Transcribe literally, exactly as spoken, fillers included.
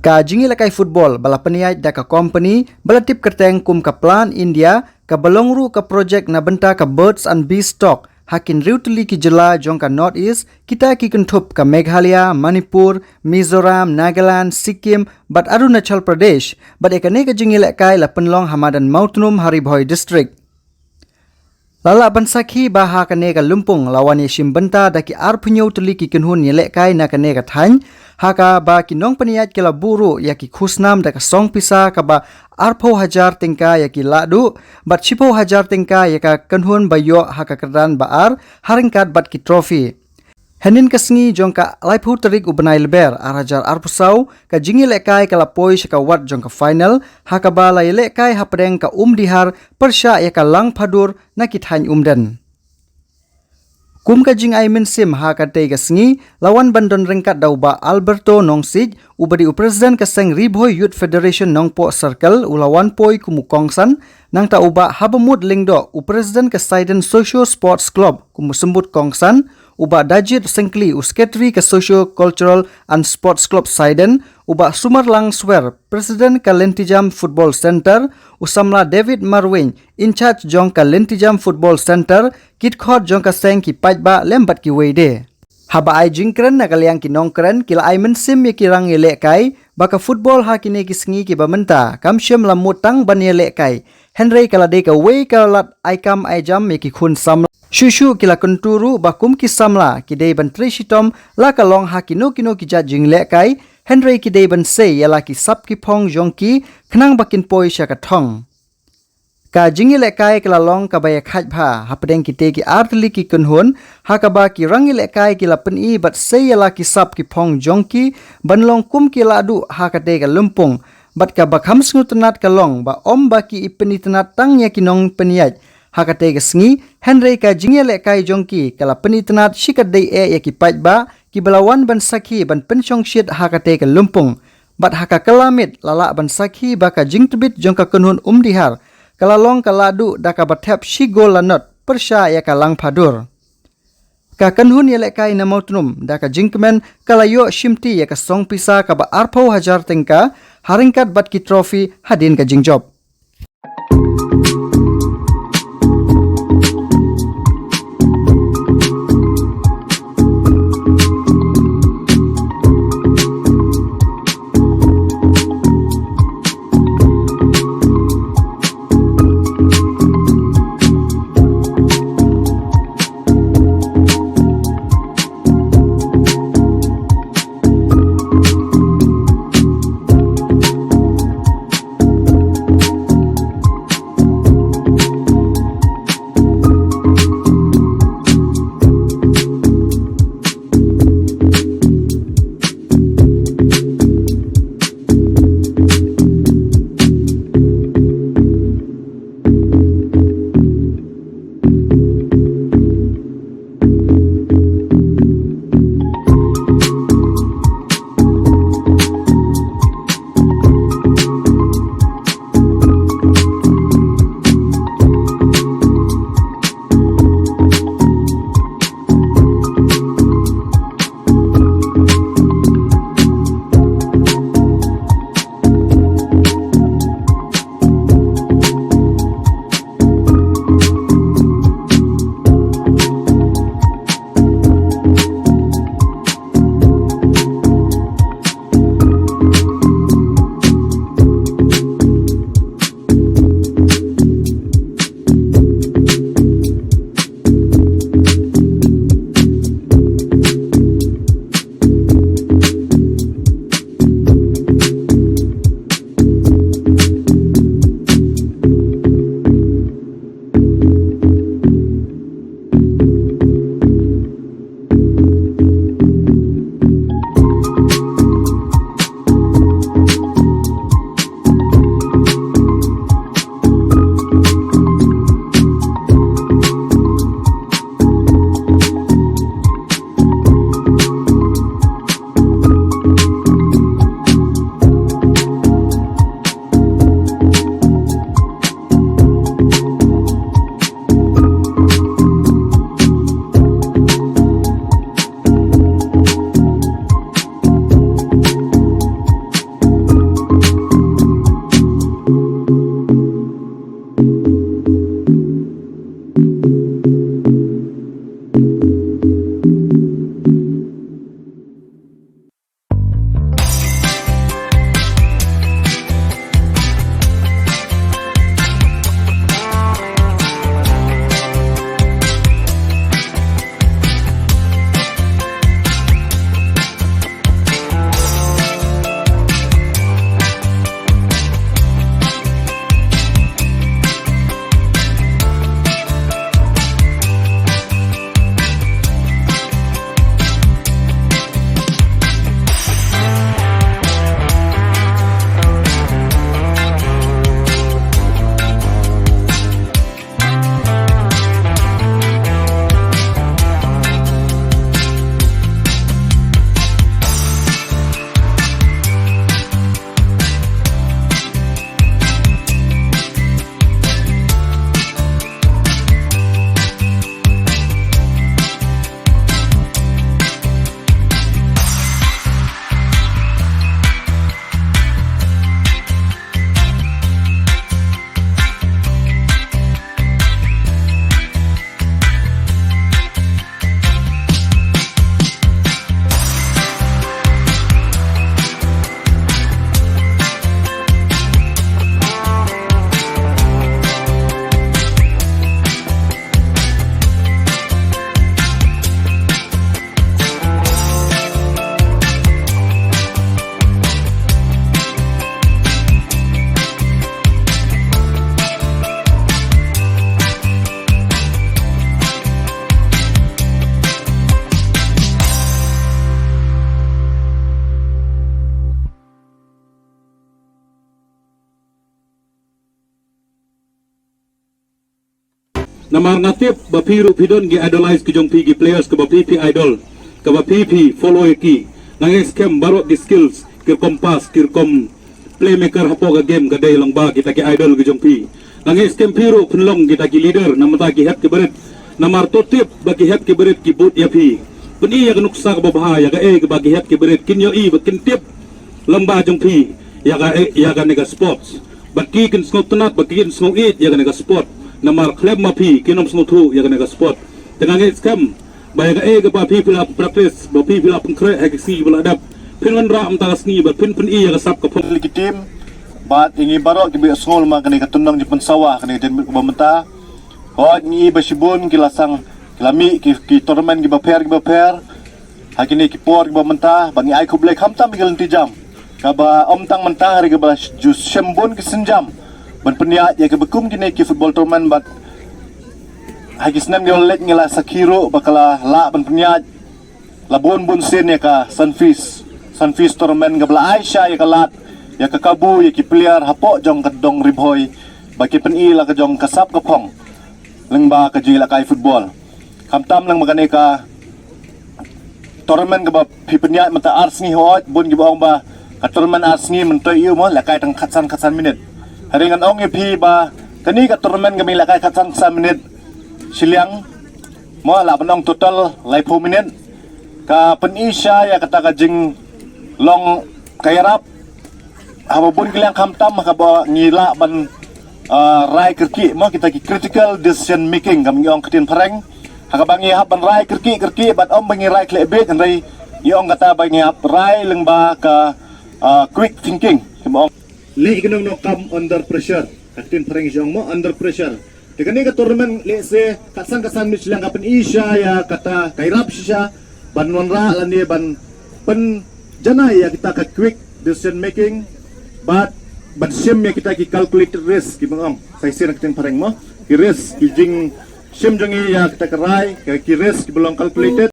Ka jingïalehkai football ba la pynïaid da ka company ba la tip kyrteng kum ka Plan India, kaba long ruh ka project na bynta ka Birds and Bees Talk, ha ki hynriew tylli ki jylla jong ka North East, kita ki kynthup ka Meghalaya, Manipur, Mizoram, Nagaland, Sikkim, bad Arunachal Pradesh, bad ïa kane ka jingïalehkai la pynlong ha madan Mawtnum ha Ri Bhoi District. La lah ban sakhi ba ha kane ka lympung la wan ïashim bynta da ki arphew hynñiew tylli ki kynhun ïalehkai na kane ka thaiñ, ha kaba ki nongpynïaid ki la buh ruh ïa ki khusnam da ka song pisa kaba arphew hajar tyngka ïa ki lahduh, bad shiphew hajar tyngka ïa ka kynhun ba ïoh ha ka kyrdan ba ar, ha ryngkat bad ki trophy. Hynnin ka sngi jong ka laiphew tarik u bnai Lber ar hajar arphew saw, ka jingïalehkai ka la poi sha ka wat jong ka final, ha kaba la ïalehkai hapdeng ka Umdihar pyrshah ïa ka Langphadur na ki thaiñ Umden. Kum ka jingai mynsiem ha katei ka sngi, la wan ban don ryngkat da u Bah Alberto Nongsiej, uba dei u President ka seng Ri Bhoi Youth Federation Nongpoh Circle, u la wan poi kum u kongsan, nangta u Bah Habamut Lyngdoh, u President ka Saiden Socio Sports Club, kum u symbud kongsan, u Bah Dajit Sengkli, u Secretary ka Socio Cultural and Sports Club Saiden, u Bah Sumarlang Swer, President ka Lentijam Football Center, u samla David Marwein, in charge jong ka Lentijam Football Center, ki dkhot jong ka seng, ki paidbah lem bad kiwei de. Haba ai jingkren na ka liang ki nongkren, ki la ai mynsiem ïa ki rangïalehkai ba ka football ha kine ki sngi kiba mynta kam shym la mut tang ban ïalehkai, hynrei ka la dei kawei ka lad ai kam ai jam ïa ki khun samla. Shuh shuh ki la kyntu ruh ba kum ki samla ki dei ban trei shitom la ka long ha kino kino ki jait jingïalehkai, hynrei ki dei ban sei ïa la ki sap ki phong jong ki, khnang ba kin poi sha ka thong. Ka jingïalehkai ka la long kaba ïakhaid bha hapdeng kitei ki ar tylli ki kynhun, ha kaba ki rangïalehkai ki la pyni bad sei ïa la ki sap ki phong jong ki ban long kum ki lahduh ha katei ka lympung, bad kaba kham sngewtynnat ka long ba ym ba ki i pynitynnat tang ïa ki nongpynïaid ha katei ka sngi, hynrei ka jingïalehkai jong ki ka la pynitynnat shikatdei eh ïa ki paidbah kiba la wan ban sakhi ban pynshongshit ha katei ka lympung. Bad ha ka kylla miet la lah ban sakhi ba ka jingtbit jong ka kynhun Umdihar ka la long ka lahduh da kaba thep shi gol la not pyrshah ïa ka Langphadur. Ka kynhun ïalehkai na Mawtnum da ka jingkmen ka la ïoh shimti ïa ka song pisa kaba arphew hajar tyngka, ha ryngkat bad ki trophy hadien ka jingjop. Namar nga tip ba phi ruh phi don ki idolize ki jong phi, ki players kaba phi phi idol, kaba phi phi follow ïa ki. Nga ngeit skhem baroh ki skills, ki rukom pass, ki rukom playmaker hapoh ka game ka dei lyngba kita ki idol ki jong phi. Nga ngeit skhem phi ruh phin long kita ki leader na bynta ki hep ki barit. Namar to tip ba ki hep ki barit ki bud ïa phi. Pyni ïa ka nuksa kaba bha ïa kaei kaba ki hep ki barit kin ïohi bad kin tip lyngba jong phi ïa ka, ïa kane ka sports. Bad ki kin sngewtynnat, bad ki kin sngewieit ïa kane ka sport. Namar khlem ma phi kin ym sngewthuh ïa kane ka sport. Te nga ngeit skhem ba ïa kaei kaba phi phi la practice, ba phi phi la pynkhreh ha ki sngi ba la dep, phin wanrah mynta ka sngi bad phin pyni ïa ka sap ka phong. Ki team bad ïa ngi baroh kiba ïohsngew lyngba kane ka tyndong jingpynsawa kane ka janmiet kaba mynta. Hooid, ngi i ba shibun ki la sdang, ki la mih ki, ki tournament kiba pher kiba pher ha kine ki por kiba mynta, ba ngi ai khublei khamtam ïa ka lynti jam kaba ym tang mynta, hynrei kaba la ju shim bun ki sienjam ban pynïaid ïa kiba kum kine ki football tournament. Bad ha ki snem ki la leit ngi la sakhi ruh ba ka la lah ban pynïaid la bun bun sien ïa ka Sunfeast, Sunfeast tournament kaba la ai sha ïa ka lad, ïa ka kabu ïa ki player hapoh jong ka dong Ri Bhoi ba ki pyni la ka jong ka sap ka phong lyngba ka jingïalehkai football. Khamtam lyngba kane ka tournament kaba phi pynïaid mynta ar sngi, hooid bun kiba ong ba ka tournament ar sngi mynta ïa u mo lehkai tang khatsan khatsan minit. Hynrei ngan ong ïa phi ba kane ka tournament kaba ngi lehkai khatsan khatsan minit shiliang mo, lah ban ong total laiphew minit, ka pyni sha ïa kata ka jinglong ka ïarap haba bun ki liang, khamtam ha kaba ngi lah ban, ah, rai kyrkieh mo, kita ki critical decision making kaba ngi ong ktien phareng. Ha kaba ngi hap ban rai kyrkieh kyrkieh bad ym ba ngi rai khleh bieit, hynrei ngi ong kata ba ngi hap rai lyngba ka, ah, quick thinking kaba ong leh ïa ki nongkam under pressure. Ka ktien phareng ki ong mo under pressure. Te kane ka tournament lehse khatsan khatsan minit shiliang ka pyni sha ïa kata ka ïarap shisha ban wanrah lane ban pynjanai ïa kita ka quick decision making bad ban shim ïa kita ki calculated risk kiba ong sa shisien ha ka ktien phareng mo, ki risk, ki jingshim jong ngi ïa kita ka rai, ki risk kiba long calculated.